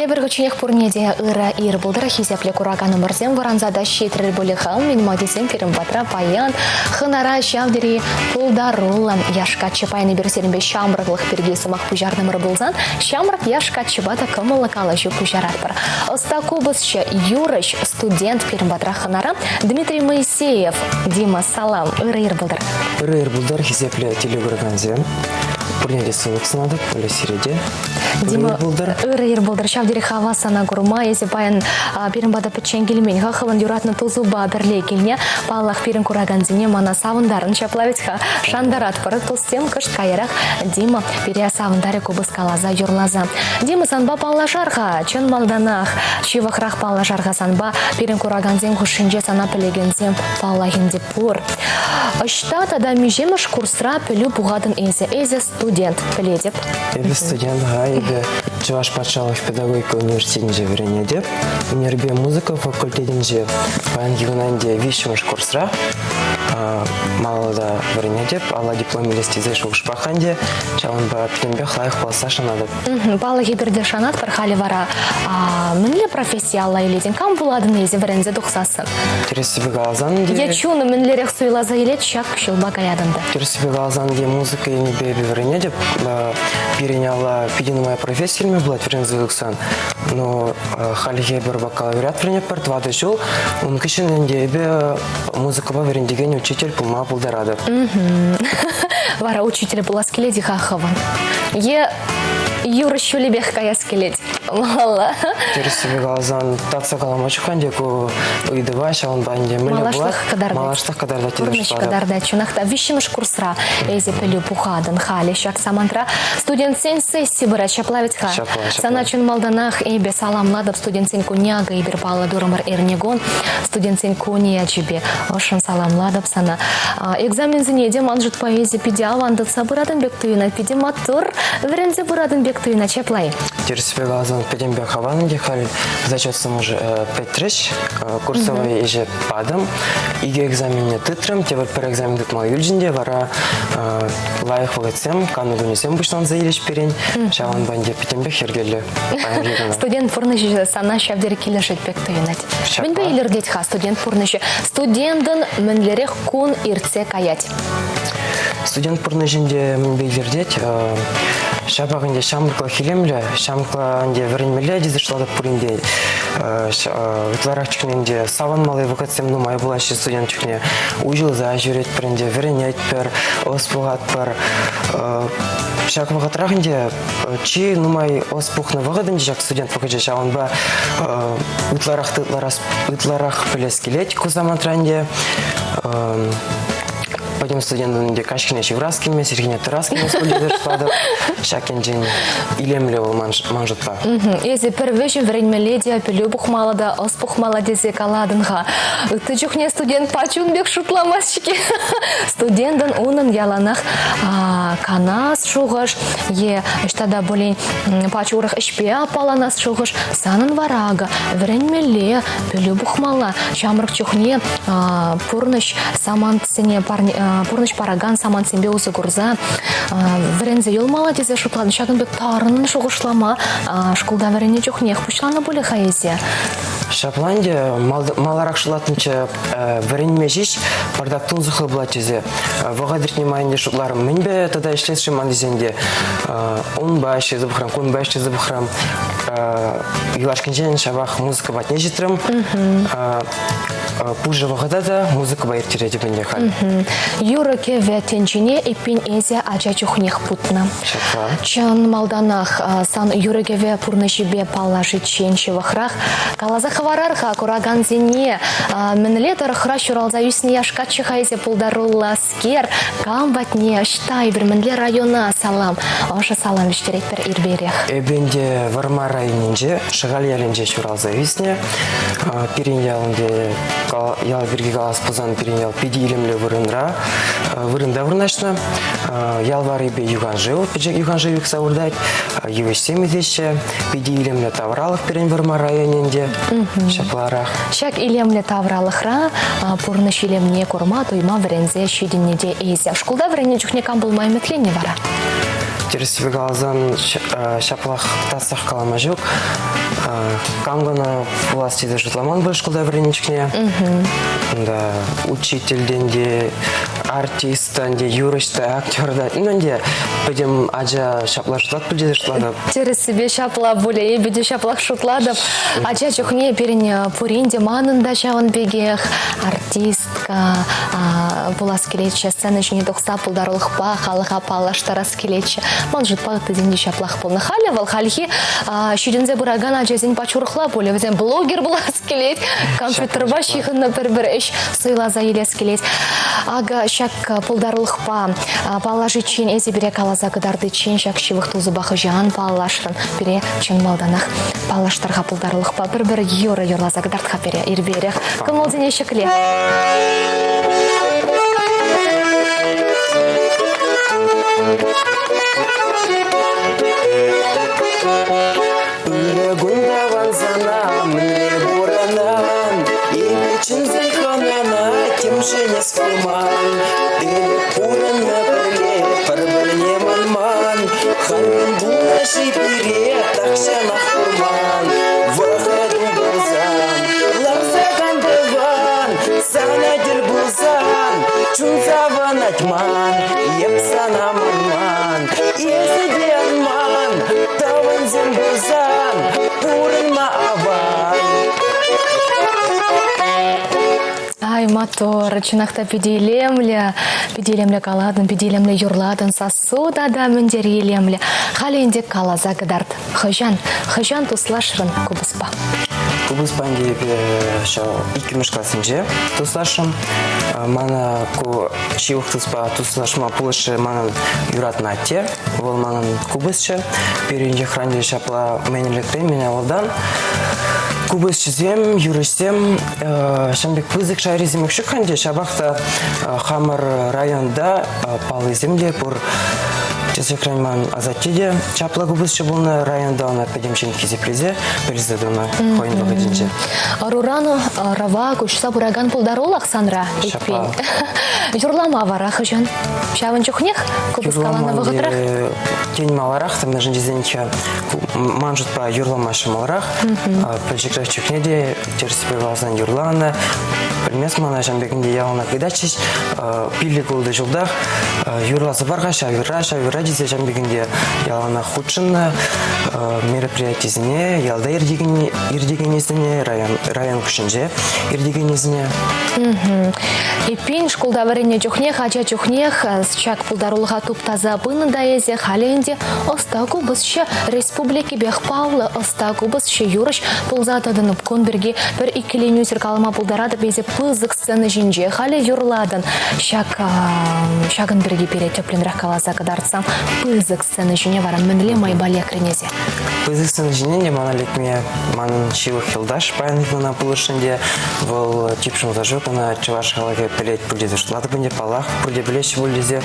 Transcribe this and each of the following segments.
Тепӗр хутченех пурне те ырӑ ир пултӑр. Хисеплӗ кураканӑмӑрсем вӑранса та ҫитрӗр пулӗ-ха. Мӗн-ма тесен пирӗн патра паян хӑнара ҫав тери пултаруллӑ яш каччӑ. Паян эпир сирӗнпе ҫамрӑклӑх пирки сӑмах пуҫарнӑмӑр пулсан, ҫамрӑк яш каччӑпа та кӑмӑллӑ калаҫу пуҫаратпӑр. Ӑста купӑсҫӑ, юрӑҫ, студент пирӗн патра хӑнара Дмитрий Моисеев. Дима, салам, ырӑ ир пултӑр. Ырӑ ир пултӑр, хисеплӗ телекуракансем. Пурне те сывлӑх сунатӑп, Оля сире те. Дима, ырӑ ир пултӑр. Ҫав тери хавас сана курма. Эсӗ паян пирӗн пата пӗччен килмен-ха, хӑвӑн юратнӑ тусупа пӗрле килнӗ. Паллах, пирӗн куракансене мана савӑнтарӑн ҫапла вӗт-ха. Шантаратпӑр. Туссем кӑшт каярах Дима пире савӑнтарӗ купӑс каласа юрласа. Дима, санпа паллашар-ха. Чӑн малтанах ҫывӑхрах паллашар-ха санпа. Пирӗн куракансем хушшинче сана пӗлекенсем паллах ӗнтӗ пур. Ӑҫта тата миҫемӗш курсра пӗлӳ пухатӑн эсӗ? Эсӗ студент, пӗлетӗп. Эпӗ студент-ха, эпӗ Чӑваш патшалӑх педагогика университетӗнче вӗренетӗп. Ӳнерпе музыка факультетӗнче паянхи кун ӗнтӗ виҫҫӗмӗш курсра малалла та вӗренетӗп. Алла диплом илес тесе шухӑшпах ӗнтӗ. Ҫавӑнпа пӗтӗмпех лайӑх пуласса шанатӑп. Паллах, эпир те шанатпӑр халӗ вара. Мӗнле професси алла илетӗн? Кам пулатӑн эсӗ вӗренсе тухсассӑн? Тӗрӗссипе каласан те... Е чун мӗнлерех суйласа илет, ҫак ҫулпа каятӑн та. Тӗрӗссипе каласан те музыка енӗпе эпӗ вӗренетӗп. Пирӗн алла питӗ нумай професси илме пулать вӗренсе тухсан. Но хальхи пӗр бакалавриат вӗренетпӗр, тӑватӑ ҫул. Ун хыҫҫӑн ӗнтӗ эпӗ музыкӑпа вӗрентекен учитель пулма пултаратӑп. Вара учитель пулас килет-и-ха хӑвӑн? Е юрӑ ҫулӗпех каяс килет? Малалла. Тӗрӗссипе каласан, татса калама ҫук ӗнтӗ ку ыйтӑва, ҫавӑнпа ӗнтӗ мӗнле Малашлӑх кӑтартать. Малашлӑх кӑтартать Пурнӑҫ кӑтартать. Чӑнах та, виҫҫӗмӗш курсра эсӗ пӗлӳ пухатӑн халӗ ҫак самантра. Студентсен сесси пырать, ҫапла вӗт-ха? Ҫапла, ҫапла. Сана чӑн малтанах эпӗ саламлатӑп студентсен кунне, акӑ эпир паллӑ турӑмӑр эрнекун. Студентсен кунӗ ячӗпе ӑшшӑн саламлатӑп сана. Экзаменсене те ман шутпа эсӗ питӗ аван тытса пыратӑн пек туйӑнать, питӗ маттур вӗренсе пыратӑн пек туйӑнать, ҫапла-и? Тӗрӗссипе каласан, пӗтӗмпех аван ӗнтӗ халь зачетсем уже пӗтрӗҫ. Курсовой ӗҫе патӑм. Икӗ экзаменне тытрӑм, тепӗр пӗр экзамен тытма юлчӗ те вара лайӑх вӑхӑтсем, кану кунӗсем пуҫланса илӗҫ пирӗн. Ҫавӑнпа ӗнтӗ пӗтӗмпех йӗркеллӗ. Студент пурнӑҫӗ сана ҫав тери килӗшет пек туйӑнать. Мӗнпе илӗртет-ха студент пурнӑҫӗ? Студентӑн мӗнлерех кун иртсе каять? Студент пурнӑҫӗнче мӗнпе илӗртет? Ҫапах ӗнтӗ ҫамрӑклӑх илемлӗ, ҫамрӑкла ӗнтӗ вӗренмелле тесе шутлатӑп пулин те ытларах чухне ӗнтӗ савӑнмалли вӑхӑтсем нумай пулаҫҫӗ студент чухне. Уҫӑлса ҫӳретпӗр ӗнтӗ, вӗренетпӗр, ӑс пухатпӑр. Ҫак вӑхӑтрах ӗнтӗ чи нумай ӑс пухнӑ вӑхӑт ӗнтӗ ҫак студент вӑхӑчӗ, ҫавӑнпа ытларах та ытларах пӗлес килет ку самантра ӗнтӗ. Пӗтӗм студентӑн ӗнтӗ каҫхине ҫыврас килмест, ирхине тӑрас килмест пуль тесе шутлатӑп. Ҫак енчен илемлӗ вӑл ман шутпа. Эсӗ пӗр вӗҫӗм вӗренмелле те, пӗлӳ пухмалла та, ӑс пухмалла тесе калатӑн-ха. Ытти чухне студент пач ун пек шутламасть-ҫке. Студентӑн унӑн яланах канас шухӑш е ӑҫта та пулин пач урӑх ӗҫпе аппаланас шухӑш санӑн вара акӑ вӗренмелле, пӗлӳ пухмалла. Ҫамрӑк чухне пурнӑҫ самантсене пурнӑҫ паракан самантсемпе усӑ курса вӗренсе юлмалла тесе шутланӑ. Ҫакӑн пек тарӑннӑн шухӑшлама шкулта вӗреннӗ чухнех пуҫланӑ пулӗ-ха эсӗ. Ҫапла ӗнтӗ маларах шутлатнӑччӗ вӗренме ҫеҫ пӑртак тунсӑхлӑ пулать тесе. Вӑхӑт иртнӗ май ӗнтӗ шутларӑм, мӗнпе тата ӗҫлес-ши ман тесен те унпа ӗҫлесе пӑхрӑм, кунпа ӗҫлесе пӑхрӑм. Юлашкинчен ҫапах музыка патне ҫитрӗм. Пушӑ вӑхӑта та музыкӑпа ирттеретӗп ӗнтӗ халь. Юрӑ-кӗвӗ тӗнчине эппин эсӗ ача чухнех путнӑ. Ҫапла. Чӑн малтанах сан юрӑ-кӗвӗ пурнӑҫӗпе паллашиччен ҫывӑхрах каласа хӑварар-ха куракансене мӗнле тӑрӑхра ҫуралса ӳснӗ яш каччӑ-ха эсӗ пултаруллӑскер, кам патне, ӑҫта эпир мӗнле района салам, ӑшӑ салам вӗҫтеретпӗр ирперех. Эпӗ ӗнтӗ Вӑрмар районӗнче, Шӑхаль ялӗнче ҫуралса ӳснӗ. Пирӗн ял ӗнтӗ, ял пирки калас пулсан, пирӗн ял питӗ илемлӗ вырӑнра, вырӑнта вырнаҫнӑ. Ял варрипе юханшыв, пӗчӗк юханшыв юхса выртать, йывӑҫсем ӳсеҫҫӗ. Питӗ илемлӗ тавралӑх пирӗн Вӑрмар районӗнче. Ҫапларах. Ҫак илемлӗ тавралӑхра пурнӑҫ илемне курма, туйма вӗренсе ҫитӗннӗ те эсӗ. Шкулта вӗреннӗ чухне кам пулма ӗмӗтленнӗ вара? Тӗрӗссипе каласан, ҫаплах татсах калама ҫук. Кам кӑна пулас тесе шутламан пуль шкулта вӗреннӗ чухне. Унта учительтен те, артисттан те, юрӑҫ та, актер та. Ну, ӗнтӗ пӗтӗм ача ҫапла шутлать пуль тесе шутлатӑп. Тӗрӗссипе ҫапла пулӗ, эпӗ те ҫаплах шутлатӑп. Ача чухне пирӗн пурин те манӑн та ҫавӑн пекех артистка пулас килетчӗ, сцена ҫине тухса пултарулӑхпа халӑха паллаштарас килетчӗ. Ман шутпа ыттисен те ҫаплах пулнӑ. Халӗ вӑл хальхи ҫитӗнсе пыракан ачасен пач урӑхла пулӗ. Вӗсем блогер пулас килет, компьютерпа ҫыхӑннӑ пӗр-пӗр ӗҫ суйласа илес килет. Акӑ ҫак пултарулӑхпа паллашиччен эсӗ пире каласа кӑтартиччен ҫак ҫывӑх тусупа хӑҫан паллашрӑн? Пире чӑн малтанах паллаштар-ха пултарулӑхпа пӗр-пӗр юрӑ юрласа кӑтарт-ха пире ирперех. Кӑмӑлсене ҫӗкле. Ырӑ кун таван сана, мӗнле пурӑнан? Эпӗ чӗнсен хӑнана темшӗн эс курман. Ӗлӗк пурӑннӑ пӗрле, пӗр-пӗрне манман. Халь мӗн пулнӑ-ши пире тахҫанах курман. Вӑхӑт пулсан, ларса кан тӑван, сана тӗл пулсан, чун савӑнать ман, эп сана манман. Эсӗ те ан ман, тӑвансем пулсан, пурӑнма аван. Ай, мотор, чӑнах та питӗ илемлӗ, питӗ илемлӗ калатӑн, питӗ илемлӗ юрлатӑн, сассу тата мӗн тери илемлӗ. Халӗ ӗнтӗ каласа кӑтарт. Хӑҫан, хӑҫан туслашрӑн купӑспа? Купӑспа ӗнтӗ эпӗ ҫав иккӗмӗш классенче туслашрӑм. Мана ку ҫывӑх туспа туслашма пулӑшрӗ манӑн юратнӑ атте. Вӑл манӑн купӑсчӗ. Пирӗн йӑхран те ҫапла мӗн ӗлӗкрен, мӗн авалтан. Купӑсҫӑсем, юрӑҫсем ҫавӑн пек пысӑк шайрисемех ҫук ӗнтӗ. Ҫапах та хамӑр районта паллисем те пур. Тӗслӗхрен ман асатте те чаплӑ купӑсҫӑ пулнӑ. Районта ӑна пӗтӗм ҫын хисеплесе пӗлсе тӑнӑ хӑйӗн вӑхӑтӗнче. Ӑруран ӑрӑва куҫса пыракан пултарулӑх санра, эппин. Юрлама вара хӑҫан? Ҫавӑн чухнех купӑс каланӑ вӑхӑтрах? Тен, маларах та, мӗншӗн тесен ман шутпа юрлама ҫӑмӑлрах. Пӗчӗкрех чухне те тӗрӗссипе каласан юрланӑ. Пӗлмест мана ҫавӑн пек ӗнтӗ яланах ыйтатчӗҫ. Пилӗк-ултӑ ҫултах юрласа пар-ха ҫав юрра, ҫав юрра тесе ҫавӑн пек ӗнтӗ яланах хутшӑннӑ мероприятисене, ялта иртекеннисене, район хушшинче иртекеннисене. Эппин, шкулта вӗреннӗ чухнех, ача чухнех ҫак пултарулӑха туптаса пынӑ та эсӗ халӗ ӗнтӗ ӑста купӑсҫӑ республикипех паллӑ ӑста купӑсҫӑ юрӑҫ пулса тӑтӑн. Кун пирки пӗр иккӗленӳсӗр калама пултаратӑп, эсӗ пысӑк сцена ҫинче халӗ юрлатӑн. Ҫак ҫакӑн пирки пире тӗплӗнрех каласа кӑтартсам, пысӑк сцена ҫине вара мӗнле майпа лекрӗн эсӗ? Пысӑк сцена ҫине те мана лекме манӑн ҫывӑх юлташ паян мана пулӑшнӑ те. Вӑл типшӗм Сашук, ӑна чӑваш халӑхӗ пӗлет пуль тесе шутлатӑп ӗнтӗ, паллах, пурте пӗлеҫҫӗ пуль тесе.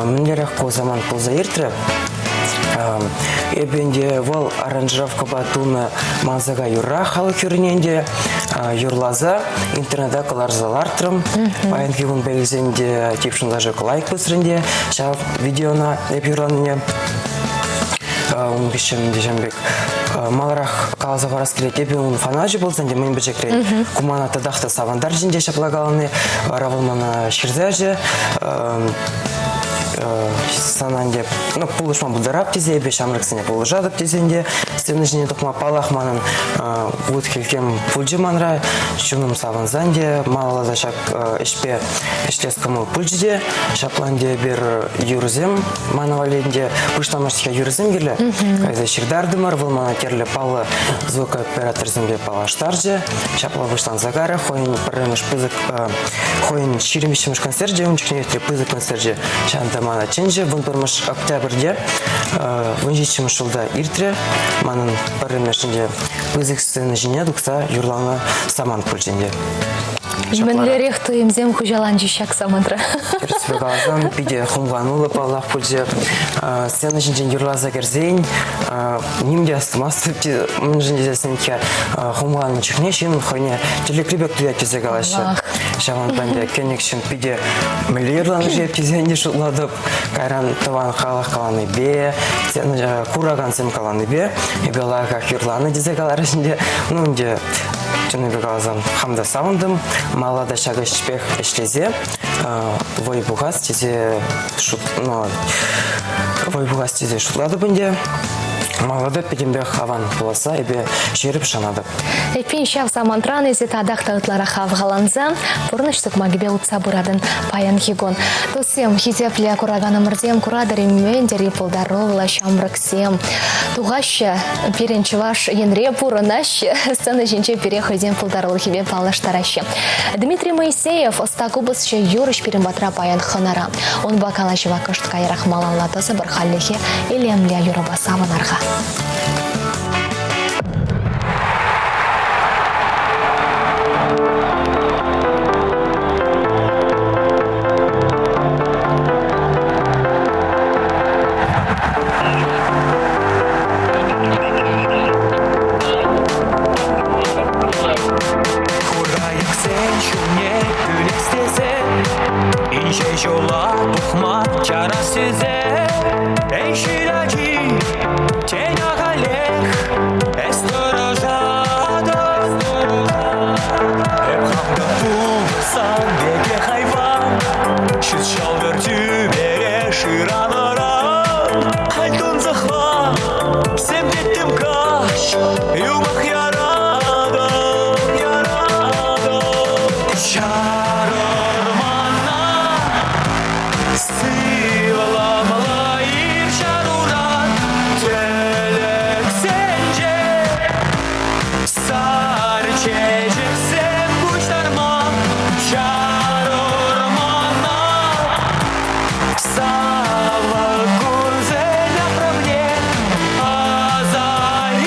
Мӗнлерех ку самант пулса иртрӗ? Эпӗ ӗнтӗ вӑл аранжировкӑпа тунӑ мансака юрра халӑх юррине ӗнтӗ юрласа интернета кӑларса лартрӑм. Паянхи кун пӗлсен те типшӗм Сашук лайк пусрӗ ӗнтӗ ҫав видеона эп юрланине. Ун хыҫҫӑн ӗнтӗ ҫавӑн пек маларах каласа парас килет. Эпӗ ун фаначӗ пулсан те мӗн пӗчӗкрен ку мана татах та савӑнтарчӗ ӗнтӗ ҫапла калани. Вара вӑл мана ҫырса ячӗ. Сана ӗнтӗ ну, пулӑшма пултарап тесе эпӗ ҫамрӑксене пулӑшатӑп тесе ӗнтӗ сцена ҫине тухма паллах манӑн вут хӗлхем пулчӗ манра. Чунӑм савӑнса ӗнтӗ малалла та ҫак ӗҫпе ӗҫлес кӑмӑл пулчӗ те. Ҫапла ӗнтӗ эпир юрӑсем мана валли ӗнтӗ пуҫламӑш юрӑсем кирлӗ. Кайса ҫыртартӑмӑр. Вӑл мана тӗрлӗ паллӑ звукооператорсемпе паллаштарчӗ. Ҫапла пуҫланса кайрӗ. Хӑйӗн пӗрремӗш пысӑк хӑйӗн 23-мӗш концерчӗ, ун чухне иртрӗ пысӑк концерчӗ. Ҫавӑнта мана чӗнчӗ. 11 октябрьте 17-мӗш ҫулта иртрӗ. Манӑн пӗрремӗш ӗнтӗ пысӑк сцена ҫине тухса юрланӑ самант пулчӗ ӗнтӗ. Мӗнлерех туйӑмсем хуҫаланчӗҫ ҫак самантра? Тӗрӗсрӗ каласан, питӗ хумхануллӑ паллах пулчӗ. Сцена ҫинчен юрласа кӗрсен ним те астумастӑп, мӗншӗн тесен хумханнӑ чухне ҫын хӑйне тӗлӗкри пек туять тесе калаҫҫӗ. Ҫавӑнпа ӗнтӗ кӗнӗк ҫын питӗ мӗнле юрланӑ-ши тесен те шутлатӑп. Кайран тӑван халӑх каланипе, куракансем каланипе эпӗ лайӑхах юрланӑ тесе каларӗҫ ӗнтӗ. Ну ӗнтӗ чӑннипе каласан хам та савӑнтӑм. Малалла та ҫак ӗҫпех ӗҫлесе вӑй пухас тесе шут, ну, вӑй пухас тесе шутлатӑп ӗнтӗ. Малалла та пӗтӗмпех аван пуласса эпӗ ҫирӗп шанатӑп. Эппин, ҫав самантран эсӗ татах та ытларах хавхаланса пурнӑҫ сукмакӗпе утса пыратӑн паянхи кун. Туссем, хисеплӗ кураканӑмӑрсем, куратӑр-и мӗн тери пултаруллӑ ҫамрӑксем тухаҫҫӗ пирӗн Чӑваш Енре пурӑнаҫҫӗ, сцена ҫинче пире хӑйсен пултарулӑхӗпе паллаштараҫҫӗ. Дмитрий Моисеев ӑста купӑсҫӑ юрӑҫ пирӗн патра паян хӑнара. Унпа калаҫӑва кӑшт каярах малалла тӑсӑпӑр хальлӗхе илемлӗ юрӑпа савӑнар-ха. Хурайӑксен ҫумне кӳлес тесе Инҫе ҫула тухма чарас тесе Эй, ҫил ачи, тен ахалех Эс тӑрӑшатӑн Эп хам та пулсан пекех айван Ҫут ҫӑлтӑр тӳпере шыранӑран Халь тунсӑхла сем тӗттӗм каҫ Юмах яратӑп, яратӑп Чарӑр мана Сывламалла ир чаруран тӗлӗксенче Сар чечексем пуҫтарма чарӑр мана Савӑк кунсен ахрӑмне аса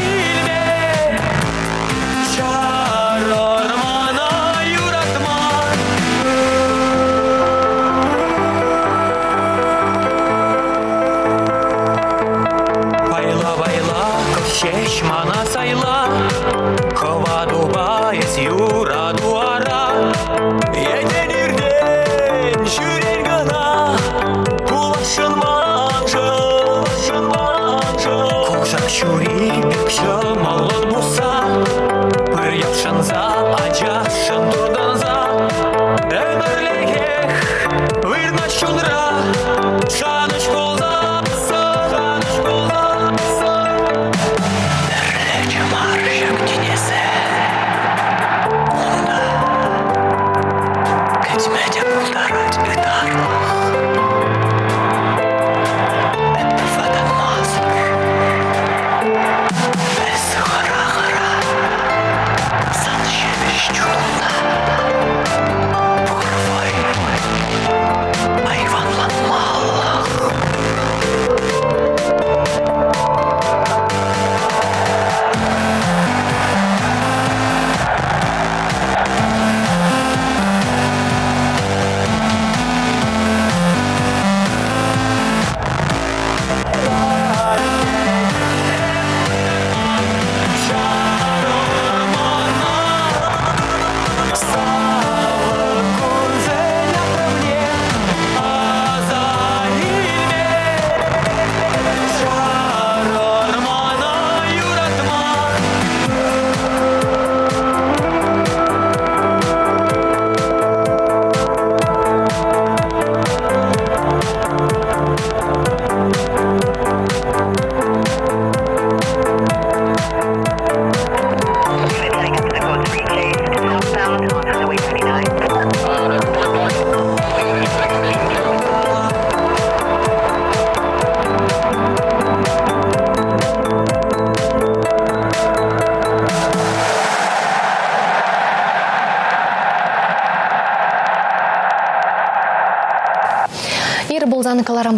илме Чарӑр мана юратма. Пайла-пайла ҫеҫ мана сайла, Хӑватупа эс юрату ара. Етен иртен ҫӳрен кӑна, Пуласшӑн маншӑн, маншӑн. Кушак ҫури пек ҫӑмӑллӑн пусса, Пыр йӑпшӑнса, ачашшӑн туртӑнса, Ӗмӗрлӗхех вырнаҫ чунра, Шанӑҫ пулсассӑн, шанӑҫ пулсассӑн. Пӗрле мар ҫак тинӗсе, Унта кӗтме те пултарать ытарлӑх. Эп ватӑлмасӑр.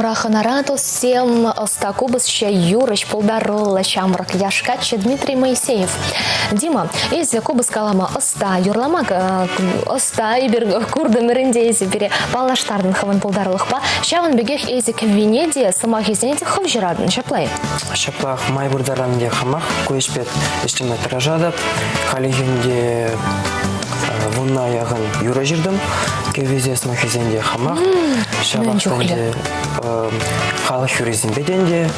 кӑларӑмра хӑнара туссем, ӑста купӑсҫӑ, юрӑҫ, пултаруллӑ ҫамрӑк яш каччӑ Дмитрий Моисеев. Дима, эсӗ купӑс калама ӑста, юрлама ӑста эпир куртӑмӑр ӗнтӗ эсӗ пире паллаштартӑн хӑвӑн пултарулӑхпа. Ҫавӑн пекех эсӗ кӗввине те, сӑмахӗсене те хӑв ҫыратӑн, ҫапла-и? Ҫаплах май пур таран те хамах ку ӗҫпе ӗҫлеме тӑрӑшатӑп. Халӗхинче вунна яхӑн юрӑ ҫыртӑм. Кӗввисем сӑмахӗсем те хамах. Ҫапах та ӗнтӗ халӑх юррисемпе те ӗнтӗ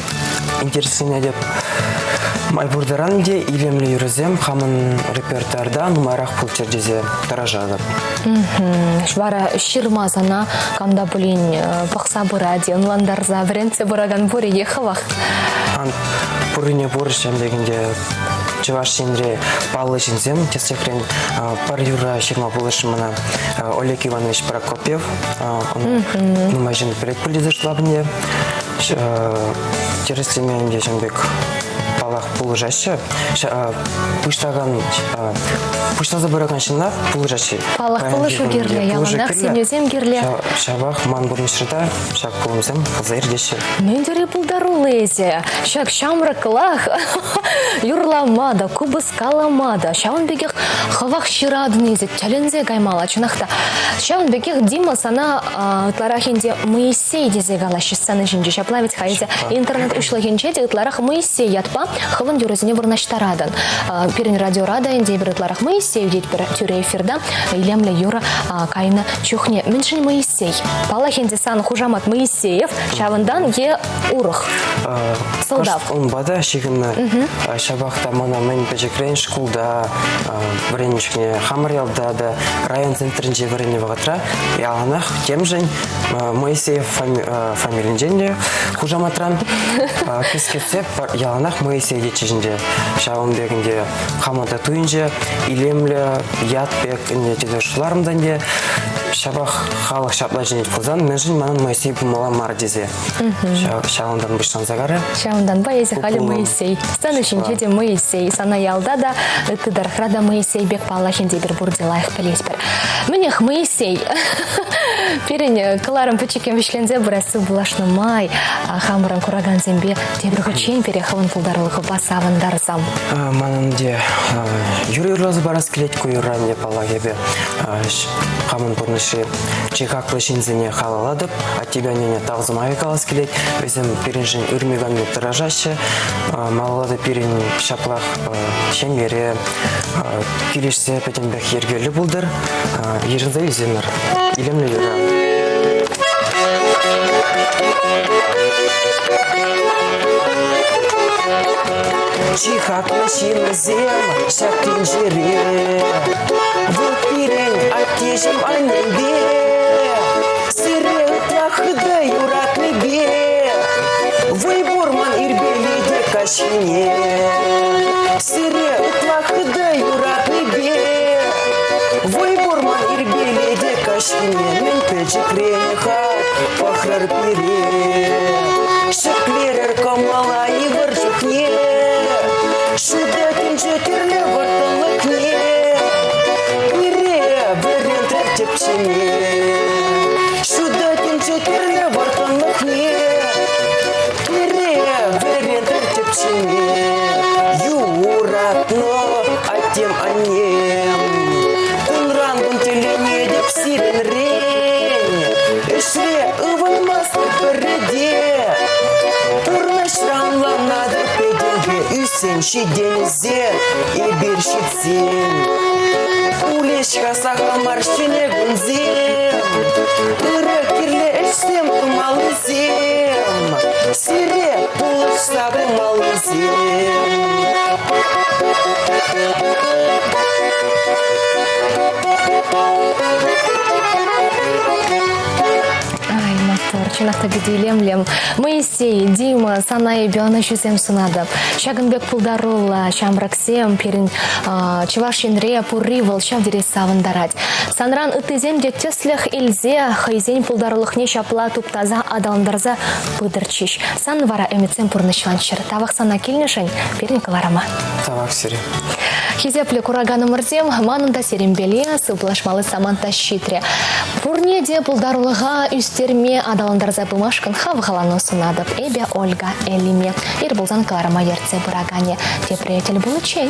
интересленетӗп. Май пур таран те илемлӗ юрӑсем хамӑн репертуарта нумайрах пулччӑр тесе тӑрӑшатӑп. Вара ҫырма сана кам та пулин пӑхса пырать, ӑнлантарса, вӗрентсе пыракан пур-и е хӑвах? Пуррине пур ҫын ӗнтӗ Чӑваш Енре паллӑ ҫынсем, тӗслӗхрен, пӗр юрра ҫырма пулӑшрӗ мана Олег Иванович Прокопьев. Ӑна нумай ҫын пӗлет пуль тесе шутлап ӗнтӗ. Тӗрӗслеме ӗнтӗ ҫын пек паллах пулӑшаҫҫӗ. Пуҫлакан пуҫласа пыракан ҫынна пулӑшаҫҫӗ. Паллах, пулӑшу кирлӗ, яланах сӗнӳсем кирлӗ. Ҫапах ман пурнӑҫра та ҫак пулӑмсем пулса иртеҫҫӗ. Мӗн тери пултаруллӑ эсӗ! Ҫак ҫамрӑклах юрлама та, купӑс калама та, ҫавӑн пекех хӑвах ҫыратӑн эсӗ, тӗлӗнсе каймалла, чӑнах та. Ҫавӑн пекех Дима сана ытларах ӗнтӗ Моисей тесе калаҫҫӗ сцена ҫинче. Ҫапла вӗт-ха эсӗ интернет уҫлӑхӗнче те ытларах Моисей ятпа хӑвӑн юрӑсене вырнаҫтаратӑн. Пирӗн радиора та ӗнтӗ эпир ытларах Моисей тетпӗр тӳрӗ эфирта илемлӗ юрӑ кайнӑ чухне. Мӗншӗн Моисей? Паллах ӗнтӗ сан хушамат Моисеев, ҫавӑнтан е урӑх сӑлтав. Унпа та ҫыхӑннӑ. Ҫапах та мана мӗн пӗчӗкрен шкулта вӗреннӗ чухне хамӑр ялта та район центрӗнче вӗреннӗ вӑхӑтра яланах темшӗн Моисеев фамилинчен те хушаматран кӗскетсе яланах Моисей тетчӗҫ ӗнтӗ. Ҫавӑн пек ӗнтӗ хама та туйӑнчӗ илемлӗ ят пек ӗнтӗ тесе шутларӑм та ӗнтӗ. Ҫапах халӑх ҫапла чӗнет пулсан мӗншӗн манӑн Моисей пулмалла мар тесе. Ҫавӑнтан пуҫланса карӗ. Ҫавӑнтанпа эсӗ халӗ Моисей. Сцена ҫинче те Моисей. Сана ялта та, ытти тӑрӑхра та Моисей пек паллах ӗнтӗ эпир пурте лайӑх пӗлетпӗр. Мӗнех, Моисей. Пирӗн кӑларӑм пӗчӗккӗн вӗҫленсе пырасси пулашнӑ май хамӑрӑн куракансемпе тепӗр хутчен пире хӑвӑн пултарулӑхупа савӑнтарсам. Манӑн те юрӑ юрласа парас килет ку юрра ӗнтӗ, паллах, эпӗ хамӑн пурнӑҫри чи хаклӑ ҫынсене халаллатӑп. Аттепе аннене тав сӑмахӗ калас килет. Вӗсем пирӗншӗн ырми-канми тӑрӑшаҫҫӗ. Малалла та пирӗн ҫаплах ҫемьере килӗшсе пӗтӗмпех йӗркеллӗ пултӑр. Йышӑнса илсемӗр. Илемлӗ юрӑ. Чи хаклӑ ҫынсем ҫак тӗнчере Вӑл пирӗн аттеҫӗм аннемпе Сире ытла хытӑ юратнипе Вӑй пур ман ирпеле те каҫхине Сире ытла хытӑ юратнипе Вӑй пур ман ирпеле те каҫхине Мӗн пӗчӗкрен-ха пӑхрӑр пире Ҫӗклерӗр кӑмӑла йывӑр чухне Ҫутӑ тӗнче тӗрлӗ вӑрттӑнлӑхне Пире вӗрентрӗр тӗпчеме Ҫутӑ тӗнче тӗрлӗ вӑрттӑнлӑхне Пире вӗрентрӗр тӗпчеме Юратнӑ аттем-аннем Кунран кун тӗлӗнетӗп сирӗнрен Ӗҫре ывӑнмастӑп пӗрре те Пурнӑҫра ӑнланатӑп пӗтӗмпе Ӳссен ҫитӗнсе эпир ҫитсен Пулӗҫ-ха сахал мар ҫӗнӗ кунсем Ырӑ кирлӗ ӗҫсем тумаллисем Сире пулӑшса пымаллисем. Ай, маттур, чӑнах та питӗ илемлӗ. Моисей, Дима, сана эпӗ ӑнӑҫусем сунатӑп. Ҫакӑн пек пултаруллӑ ҫамрӑксем пирӗн Чӑваш Енре пурри вӑл ҫав тери савӑнтарать. Санран ыттисем те тӗслӗх илсе хӑйсен пултарулӑхне ҫапла туптаса аталантарса пытӑрччӗҫ. Сан вара ӗмӗтсем пурнӑҫланччӑр. Тавах сана килнӗшӗн пирӗн кӑларӑма. Тавах сире. Хисеплӗ кураканӑмӑрсем, манӑн та сирӗнпеле сывпуллашмалли самант та ҫитрӗ. Пурне те пултарулӑха ӳстерме аталантарма. Савӑнтарса пымашкӑн хавхалану сунатӑп. Эпӗ Ольга Элиме. Ир пулсан кӑларӑма ертсе пыраканӗ. Тепре тӗл пуличчен.